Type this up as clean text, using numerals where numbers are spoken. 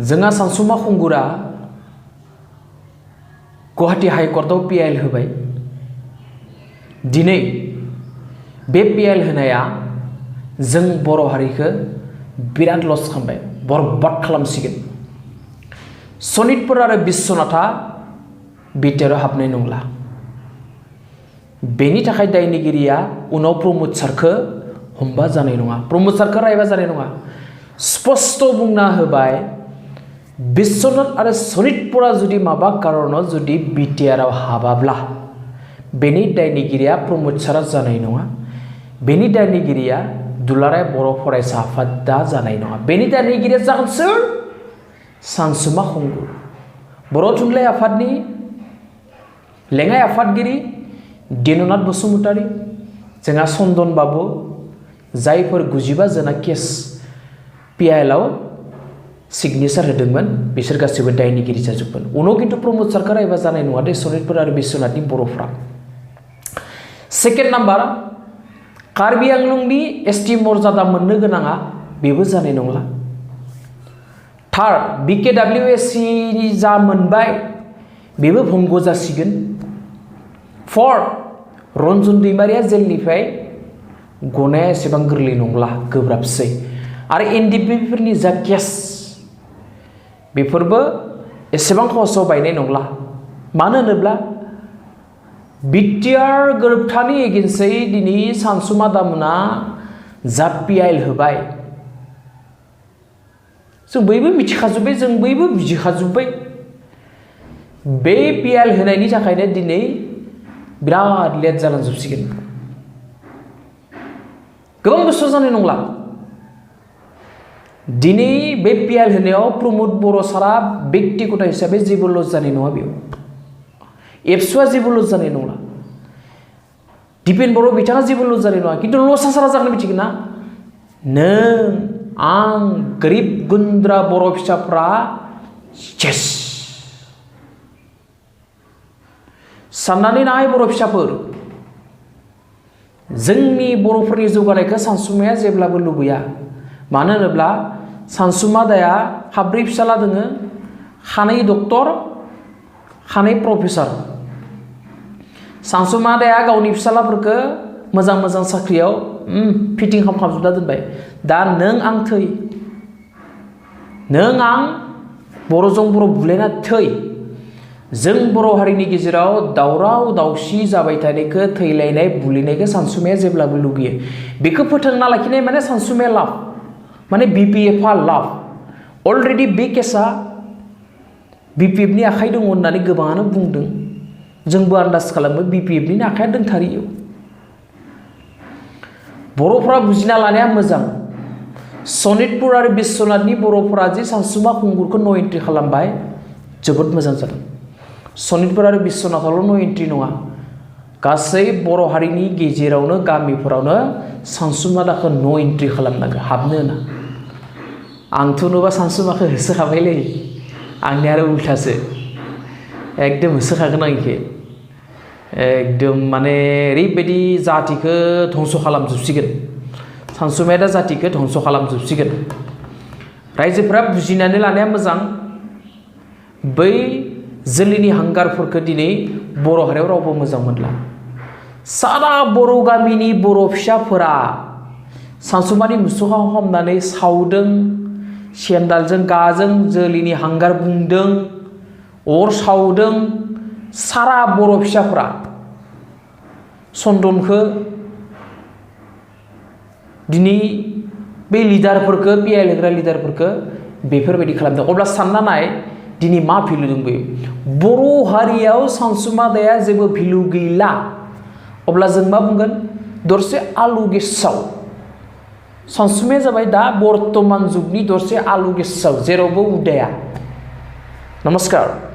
जोंहा सानसुमा खुंगुरा गुवाहाटी हाइकर्टआव PIL होबाय। दिनै बे PIL होनाया जों बर' हारिखौ बिराद लस खालामबाय, बरबाद खालामसिगोन। सनितपुर आरो बिश्वनाथा बिटिआरआव हाबनाय नंला। बेनि थाखाय दायनिगिरिया उनाव प्रमोद सारखौ हमबा जानाय नङा, प्रमोद सारखौ रायबा जानाय नङा। स्पष्ट बुंना होबाय बिश्वनाथ आरो सनितपुरा जुदि माबा कारनाव जुदि बिटिआरआव हाबाब्ला बेनि दायनिगिरिया प्रमोद सारा जानाय नङा, बेनि दायनिगिरिया दुलाराय बर' फरायसा आफादा जानाय नङा। बेनि दायनिगिरिया जागोन सोर? सानसुमा खुंगुर, बर' थुनलाइ आफादनि लेङाइ आफादगिरि दिननाथ बसुमतारी, जोंहा चन्दन बाबु, जायफोर 95 जना केस PILआव सिगनेचार होदोंमोन, बिसोर गासैबो दायनिगिरि जाजोबगोन। उनाव किन्तु प्रमोद सारखौ रायबा जानाय नङा दे सनितपुर आरो बिश्वनाथनि बर'फ्रा। सेकेन्ड नाम्बार, कार्बि आंलंनि ST मर्यादा मोननो गोनाङा बेबो जानाय नंला। थार्ड, BKWSC नि जा मोनबाय बेबो भंग जासिगोन। फोर्थ, रन्जन दैमारिया जेलनिफ्राय गनाया एसेबां गोरलै नंला, गोब्राबसै। आरो NDP फोरनि जा केस बेफोरबो एसेबां खहसआव बायनाय नंला। मानो होनोब्ला बिटिआर गोरोबथानि एगेन्सै दिनै सानसुमा दामोना जा PIL होबाय, जों बयबो मिथिखाजोब्बाय, जों बयबो बुजिखाजोब्बाय। बे PIL होनायनि थाखायनो दिनै बिराद लेट जालांजोबसिगोन, गोबां बुस्थु जानाय नंला। दिनै बे PIL होनायाव प्रमोद बर' सारा बेक्तिगत हिसाबै जेबो लस जानाय नङा, बेयाव एबसुआ जेबो लस जानाय नंला, दिपेन बर' बिथाङा जेबो लस जानाय नङा। किन्तु लसआ सारा जागोन मिथिगोन ना? नों आं गोरिब गुन्द्रा बर' फिसाफ्रा सेस। साननानै नाय बर' फिसाफोर, जोंनि बर'फोरनि जौगानायखौ सानसुमाया जेब्लाबो लुबैया। मानो होनोब्ला सानसुमा दाया साब्रै फिसाला दोङो, सानै डक्टर, सानै प्रफेसार। सानसुमा दाया गावनि फिसालाफोरखौ मोजां मोजां साख्रियाव फिटिं खालामजोबना दोनबाय। दा नों आं थै, नों आं बर'जों बर' बुलायना थै। जों बर' हारिनि गेजेराव दावराव दावसि जाबाय थानायखौ, थैलायनाय बुलायनायखौ सानसुमाया जेब्लाबो लुगैयो। बेखौ फोथांना लाखिनाय माने सानसुमाया लाभ, माने BPFआ लाभ। अलरेडि बे केसा BPFनि आखाइ दङ होननानै गोबाङानो बुंदों, जोंबो आन्दाज खालामो BPFनि आखाइया दंथारियो। बर'फ्रा बुजिना लानाया मोजां। सनितपुर आरो बिश्वनाथनि बर'फोरा जे सानसुमा खुंगुरखौ नो एन्ट्रि खालामबाय, जोबोद मोजां जादों। सनितपुर आरो बिश्वनाथावल' नो एन्ट्रि नङा, गासै बर' हारिनि गेजेरावनो गामिफोरावनो सानसुमा दाखौ नो एन्ट्रि खालामनांगौ, हाबनो होना। आंथ' नुबा सानसुमाखौ होसोखाबायलै, आंनि आरो उल्थासो, एकदम होसोखागोन आं इखो। एकदम माने ओरैबायदि जातिखौ धंस' खालामजोबसिगोन, सानसुमाया दा जातिखौ धंस' खालामजोबसिगोन। रायजोफोरा बुजिनानै लानाया मोजां। बै जोलैनि हांगारफोरखौ दिनै बर' हारियाव रावबो मोजां मोनला। सारा बर' गामिनि बर' फिसाफोरा सानसुमानि मुसुखा हमनानै सावदों, सेन्दालजों गाजों जोलैनि हांगार बुंदों, अर सावदों। सारा बर' फिसाफोरा चन्दनखौ दिनै बे लिडारफोरखौ, PIL होग्रा लिडारफोरखौ बेफोरबायदि खालामदों। अब्ला सानना नाय दिनै मा भेलु दंबोयो? बर' हारियाव सानसुमा दाया जेबो भेलु गैला। अब्ला जों मा बुंगोन? दरसे आलु गेसाव। सानसुमाया जाबाय दा बर्तमान जुगनि दरसे आलु गेसाव, जेरावबो उदाया। नमस्कार।